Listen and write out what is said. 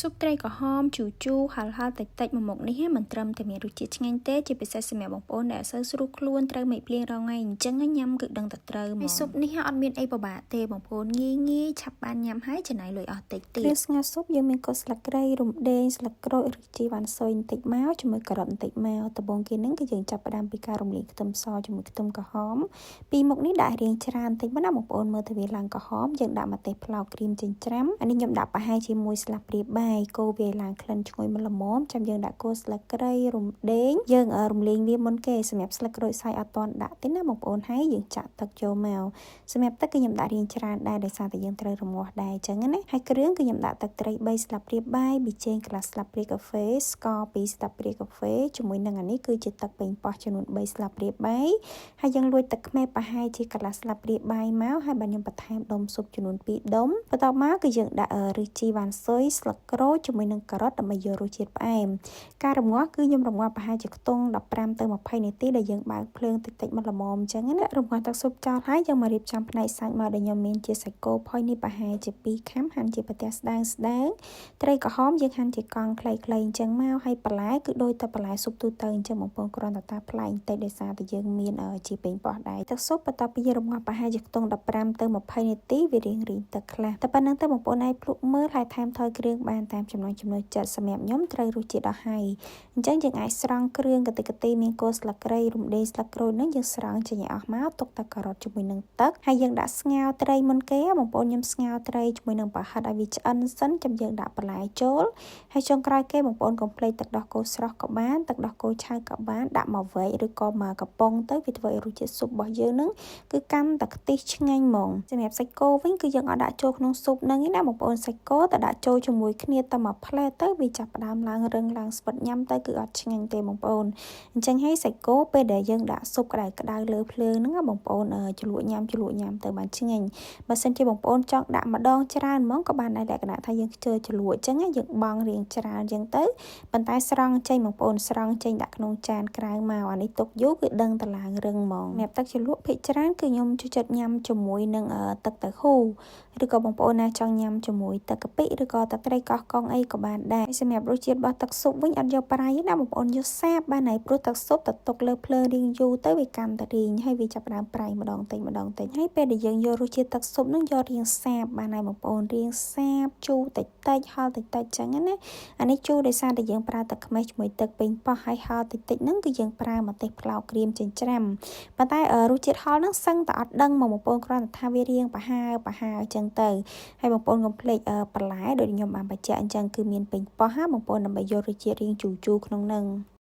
ស៊ុបត្រីក្រហមជូរជូរហឹរហឹរតិចតិចមួយមុខនេះមិនត្រឹមតែមានរសជាតិឆ្ងាញ់ទេជាពិសេសសម្រាប់បងប្អូនដែលអត់សូវស្រួលខ្លួនត្រូវមេឃភ្លៀងរាល់ថ្ងៃអញ្ចឹងញ៉ាំគឺដឹងតែត្រូវហ្មងហើយស៊ុបនេះអត់មានអីពិបាកទេបងប្អូនងាយងាយឆាប់បានញ៉ាំហើយចំណាយលុយអស់តិចទៀត គ្រឿងស្ងោរស៊ុបយើងមានគល់ស្លឹកគ្រៃរំដេងស្លឹកក្រូចឬជីវ៉ាន់ស៊ុយបន្តិចមកជាមួយការ៉ុតបន្តិចមកដំបូងគេហ្នឹងគឺយើងចាប់ផ្ដើមពីការរំលាយខ្ទឹមសជាមួយខ្ទឹមក្រហមពីរមុខនេះដាក់រៀងច្រើនបន្តិចមកណាបងប្អូនមើលទៅវាឡើងក្រហមយើងដាក់ម្ទេសប្លោកក្រៀមចិញ្ច្រាំអានេះខ្ញុំដាក់ប្រហែលជាមួយស្លាបព្រាបាយកូរវាឡើងក្លិនឈ្ងុយមកល្មមចាំយើងដាក់គល់ស្លឹកគ្រៃរំដេងយើងរំលាយវាមុនគេសម្រាប់ស្លឹកក្រូចសើចអត់ទាន់ដាក់ទេណាបងប្អូនហើយយើងចាក់ទឹកចូលមកសម្រាប់ទឹកគឺខ្ញុំដាក់រៀងច្រើនដែរដោយសារតែយើងត្រូវរងាស់ដែរអញ្ចឹងណាហើយគ្រឿងគឺខ្ញុំដាក់ទឹកត្រី3ស្លាបព្រាបាយប៊ីចេងកន្លះស្លាបព្រាកាហ្វេស្ករ2ស្លាបព្រាកាហ្វេជាមួយនឹងអានេះគឺជាទឹកប៉េងប៉ោះចំនួន3ស្លាបព្រាបាយហើយយើងលួចទឹកខ្មេះប្រហែលជាកន្លះស្លាបព្រាបាយមកហើយបាទខ្ញុំបន្ថែមដុំស៊ុបចំនួន2ដុំបន្ទាប់មកគឺយើងដាក់រសជីវ៉ាន់ស៊ុយស្លឹកក្រូចជាមួយនឹងការ៉ុតដើម្បីយករសជាតិផ្អែមការរងាស់គឺខ្ញុំរងាស់ប្រហែលជាខ្ទង់15ទៅ20នាទីដែលយើងបើកភ្លើងតិចៗមកល្មមអញ្ចឹងណារងាស់ទឹកស៊ុបចោលហើយយើងមករៀបចំផ្នែកសាច់មកដែលខ្ញុំមានជាសាច់គោផុយនេះប្រហែលជា2ខាំហាន់ជាប្រទេសស្ដើងស្ដើងត្រីក្រហមយើងហាន់ជាកង់ខ្លីៗអញ្ចឹងមកហើយបន្លែគឺដូចតែបន្លែស៊ុបទូទៅអញ្ចឹងបងប្អូនគ្រាន់តែតាប្លែកបន្តិចដោយសារតែយើងមានជាប៉េងប៉ោះដែរទឹកស៊ុបបន្ទាប់ពីយើងរងាស់ប្រហែលជាខ្ទង់15ទៅ20នាទីវារៀងរីងទឹកខ្លះតែប៉ុណ្្នឹងទៅបងប្អូនអាចភ្លក់មើលហើយថែមថយគ្រឿងបានតាមចំណង់ចំណូលចិត្តសម្រាប់ខ្ញុំត្រូវរសជាតិដល់ហើយអញ្ចឹងយើងអាចស្រង់គ្រឿងកតិកទីមានគល់ស្លឹកគ្រៃរំដេងស្លឹកក្រូចហ្នឹងយើងស្រង់ចេញឲ្យអស់មកទុកតែការ៉ុតជាមួយនឹងទឹកហើយយើងដាក់ស្ងោរត្រីមុនគេបងប្អូនខ្ញុំស្ងោរត្រីជាមួយនឹងប្រហិតឲ្យវាឆ្អិនសិនចាំយើងដាក់បន្លែចូលហើយចុងក្រោយគេបងប្អូនកុំភ្លេចទឹកដោះគោស្រស់ក៏បានទឹកដោះគោឆៅក៏បានដាក់មកវែកឬក៏មកកំប៉ុងទៅវាធ្វើឲ្យរសជាតិស៊ុបរបស់យើងហ្នឹងគឺកាន់តែខ្ទិះឆ្ងាញ់ហ្មងសម្រាប់សាច់គោវិញគឺយើងអត់ដាក់ចូលក្នុងស៊ុបហ្នឹងទេណាបងប្អូនសាច់គោតែដាក់ចូលជាមួយគ្នាតែមួយផ្លែទៅវាចាប់ផ្ដើមឡើងរឹងឡើងស្វិតញ៉ាំទៅគឺអត់ឆ្ងាញ់ទេបងប្អូនអញ្ចឹងហើយសាច់គោពេលដែលយើងដាក់ស៊ុបក្តៅក្តៅលើភ្លើងហ្នឹងបងប្អូនជ្រលក់ញ៉ាំជ្រលក់ញ៉ាំទៅបានឆ្ងាញ់បើសិនជាបងប្អូនចង់ដាក់ម្ដងច្រើនហ្មងក៏បានដែរលក្ខណៈថាយើងខ្ជិលជ្រលក់អញ្ចឹងយើងបង់រៀងច្រើនអញ្ចឹងទៅប៉ុន្តែស្រង់ចេញបងប្អូនស្រង់ចេញដាក់ក្នុងចានក្រៅមកអានេះទុកយូរគឺដឹងតឡើងរឹងហ្មងសម្រាប់ទឹកជ្រលក់ភាគច្រើនគឺខ្ញុំចូលចិត្តញ៉ាំជាមួយនឹងទឹកតៅហ៊ូឬក៏បងប្អូនណាចង់ញ៉ាំជាមួយទឹកកាពិឬក៏ទឹកត្រីកោះកុងអីក៏បានដែរសម្រាប់រសជាតិរបស់ទឹកស៊ុបវិញអត់យកប្រៃទេណាបងប្អូនយកសាបបានហើយព្រោះទឹកស៊ុបទៅទុកលើភ្លើងរៀងយូរទៅវាកាន់តែរីងហើយវាចាប់ផ្ដើមប្រៃម្ដងតិចម្ដងតិចហើយពេលដែលយើងយករសជាតិទឹកស៊ុបនឹងយករៀងសាបបានហើយបងប្អូនរៀងសាបជូរតិចតិចហឹរតិចតិចចឹងណាអានេះជូរដោយសារតែយើងប្រើទឹកខ្មេះជាមួយទឹកប៉េងប៉ោះហើយហឹរតិចតិចហ្នឹងគឺយើងប្រើម្ទេសប្លោកក្រៀមចិញ្ច្រាំប៉ុន្តែរសជាតិហឹរហ្នឹងសឹងតែអត់ដឹងមកបងប្អូនគ្រាន់តែថាវារៀងប្រហើប្រហើចឹងទៅហើយបងប្អូនកុំភ្លេចបន្លែដូចខ្ញុំបានបញ្ជាក់អញ្ចឹងគឺមានប៉េងប៉ោះហាបងប្អូនដើម្បីយករសជាតិរៀងជូរជូរក្នុងនឹង។